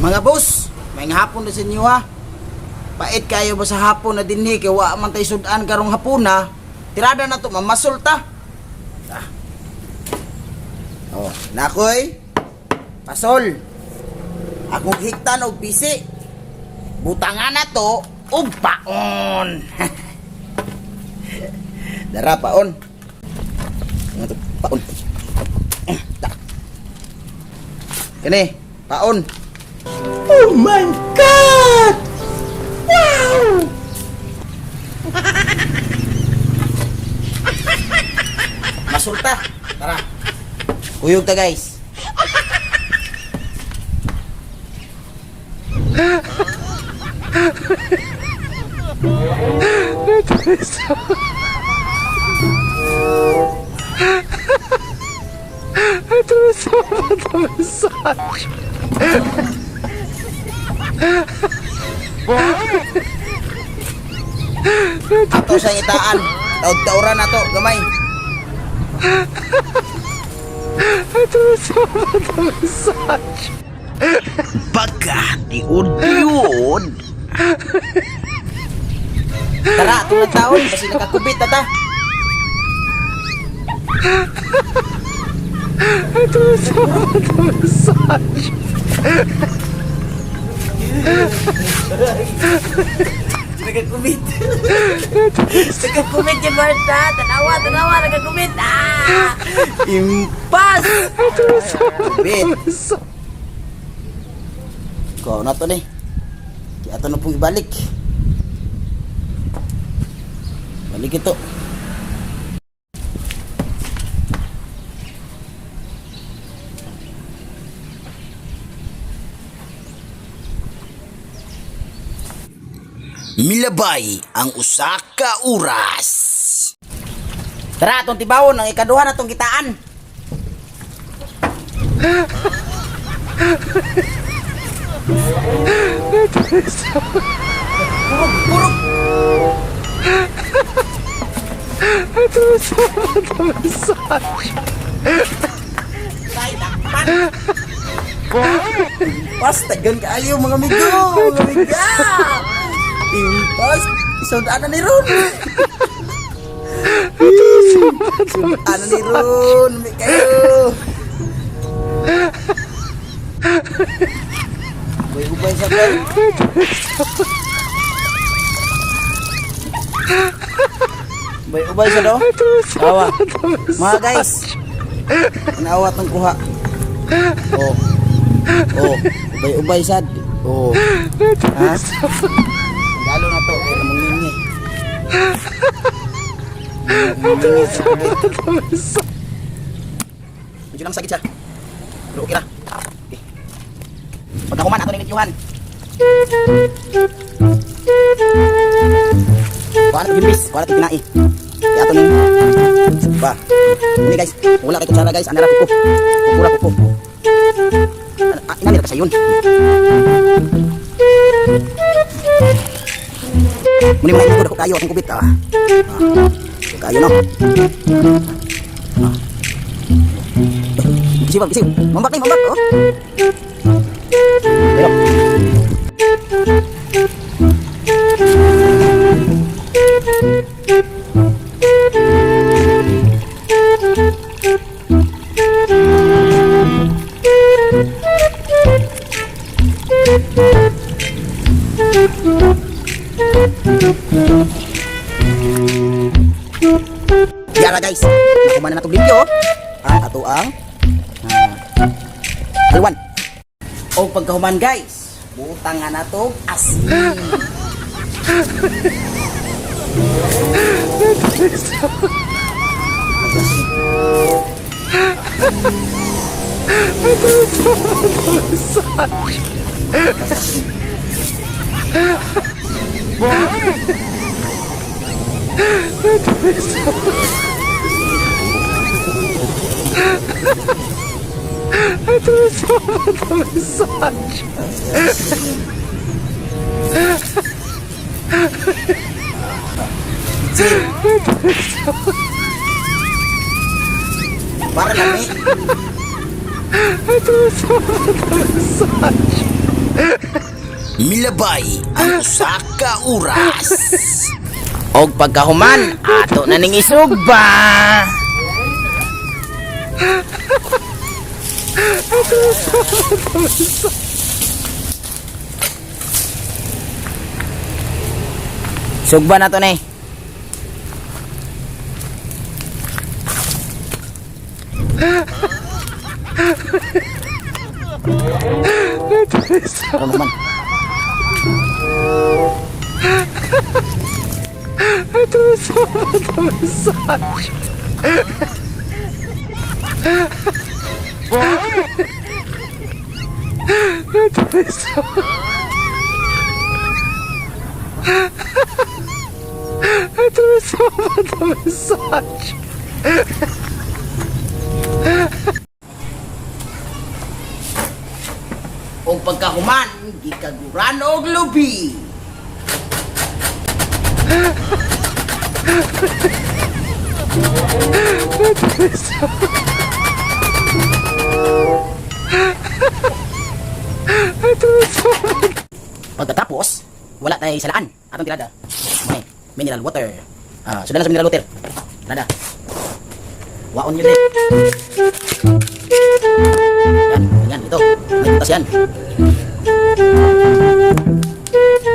Mga boss, may hapon na sa inyo ha. Pait kayo ba sa hapon na dinhi kay wa man tay sudan karong hapuna. Tirada na to mamasol ta. Ah. Oh, nakoy. Pasol. Akong hiktan og bisi. Butangan na to og paon. Dara paon. Ano to? Paon. Ta. Kini, paon. Oh my God! Wow! Masulta. Tara. Kuyog ta, guys. Ato sa itaan. Taud-tauran na to, gamay. Baga, tiud-tiud. Tara, itong taon, kasi nakakubit na ta. Nagkakubit. Nagkakubit yung Marta. Tanawa, tanawa, nagkakubit. Ah! Impas! Kubit. Ko na to ni. Kaya ato na pong ibalik. Balik ito. Milabay ang usa ka oras. Tara, atong tibawon ang ikaduha na tong kitaan. Purog, purog. Tay, takpan. Impas, tagan kaayo mga amigo, mga amiga. Impas, isundaan na ni Ron. Ano ni Ron, may kayo. Ubay, ubay sa kayo. Ubay, ubay sa do. Awa. Mga guys. Naawa tong kuha. Oh. Oh, ubay-ubay sad. Oh. Ha? Galo na to, kaya namang ningi. Medyo lang sakit siya. Pero okay ra. Okay. Pag ako man, ato na yung. Wala na gimbis, wala na kinai. Kaya ato ning ba. Ini guys, wala kay kutsara guys, anara kuko. Kukura kuko. Ah, inani ra ka sa yun. Muni mga ito, dako kayo atong kubit. Ah. Ah. Kayo no. Ah. Bisiw, bisiw. Mambak ni, mambak. Oh. Pero. Yara guys, nakuman na natong limpyo. Ang ato ang halwan. O pagkahuman guys, butang nga nato asin. Para lami. Milabay ang usa ka oras. Og pagkahuman, ato na ning isugba. Sugba na to ni. Ano naman? Og pagkahuman, gikaguran og lubi. Pagkatapos, wala tayo salaan. Atong tirada. May mineral water. Ah, sudan na sa mineral water. Tirada. Waon yun eh. Yan, yan, ito. May butas yan.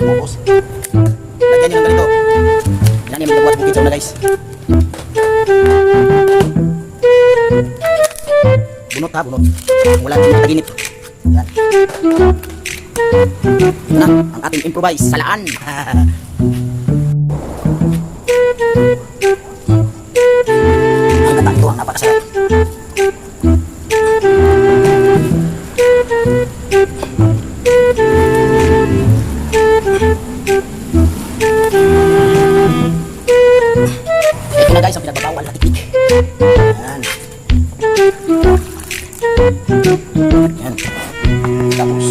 Tapos, lagyan nyo ng ganito. Yan yung buhat bukid sa una, guys. Bunot ha, bunot. Wala nang taginit. Yan. Ito na, ang ating improvise salaan. Ang gata ito ang napakasarap. Ito na, guys, ang pinagbabawal na teknik. Yan. Yan. Tapos,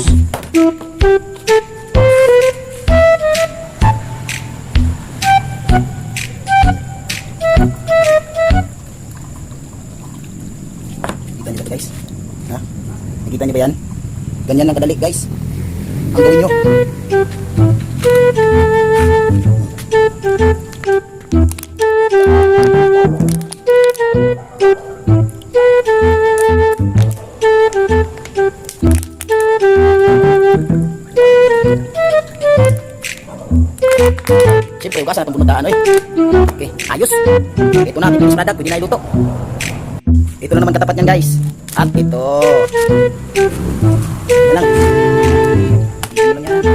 kita niyo ba ito, guys? Ha? Nakita niyo ba yan? Ganyan lang kadali, guys. Ang gawin nyo. Siyempre, hugasan natin bunod eh. Okay, ayos. Ito na, ating finished product. Pwede na iluto. Ito na naman katapat niyan, guys. At ito. Yan lang. Yan lang yan.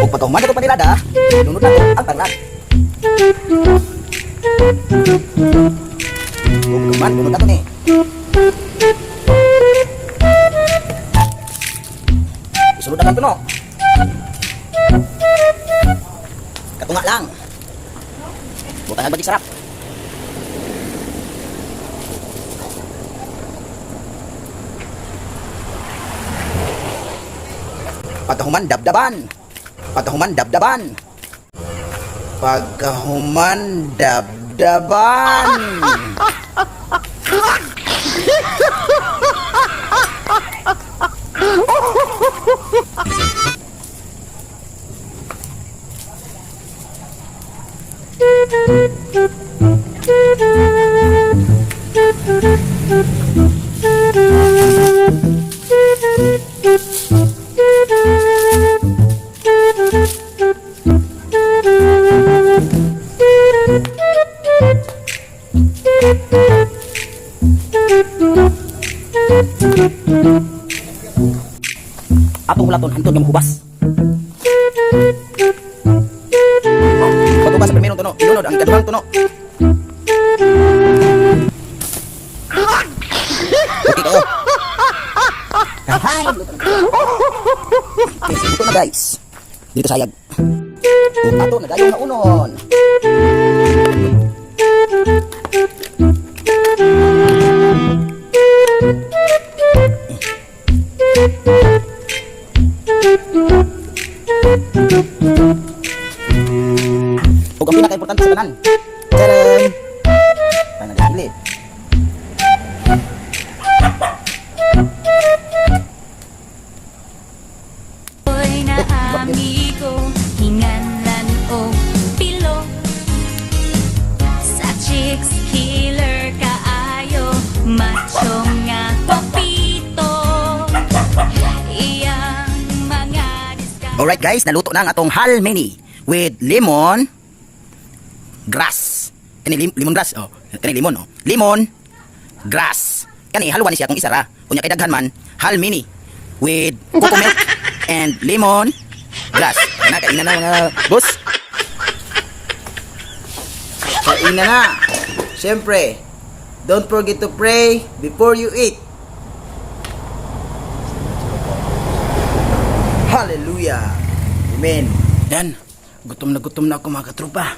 Ug pagkahuman ato panirada, lunod na to ang tanglad. Ug pagkahuman, lunod na to ni. Isulod na lang to, no. Katunga lang. Butang ang sarap. Pagkahuman, dabdaban. Pagkahuman, dabdaban. Pagkahuman, dabdaban. Atong hulaton hantod nga mohubas. Pagubas sa primerong tuno, ilunod ang ikaduhang tuno. Okay kayo. Hay! Okay, ito na, guys. Dito sayag. Ug ato na dayon na unon. Ug ang pinaka-importante sa tanan. Tcharan! Pananakili. Oy na amigo, hinganlan og pilo. Sa chicks killer kaayo, macho nga kwapito. Iyang mga diska. Alright guys, naluto na ang atong halmeni with lemon grass. Kani lemon grass, oh. Kani lemon, oh. Lemon grass. Kani halwa ni siya kung isa ra. Unya kay daghan man, halmeni with coco milk and lemon grass. Na kainan na, mga boss. Kainan na. Siyempre, don't forget to pray before you eat. Hallelujah. Amen. Yan, gutom na ako, mga katropa.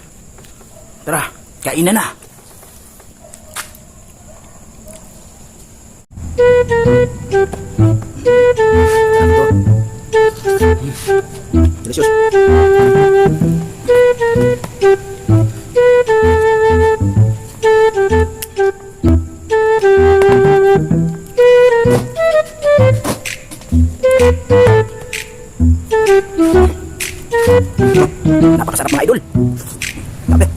Tara, kainan na. Sarap to. Delicious. Napakasarap, mga idol. Grabe.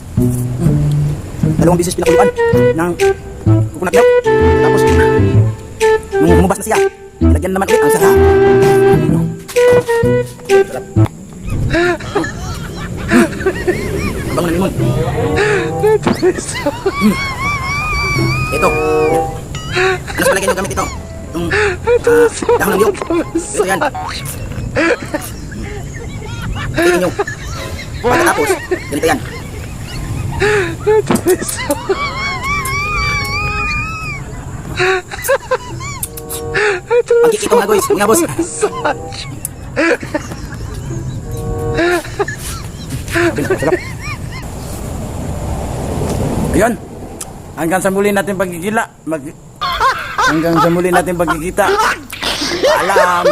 Dalawang beses pinakuluan ng coconut milk. Tapos, nung humubas na siya, nilagyan naman ulit. Ang sarap. Ano? Sarap. Ang bango ng limon. Ito. Ano sa palagay nyo gamit ito? Itong dahon ng niyog. Ito yan. Tingin nyo. Pagkatapos, ganito yan. Pagkikita, mga guys, mga boss. Sarap. Ayun. Hanggang sa muli natin pagkikila. Hanggang sa muli natin pagkikita. Paalam.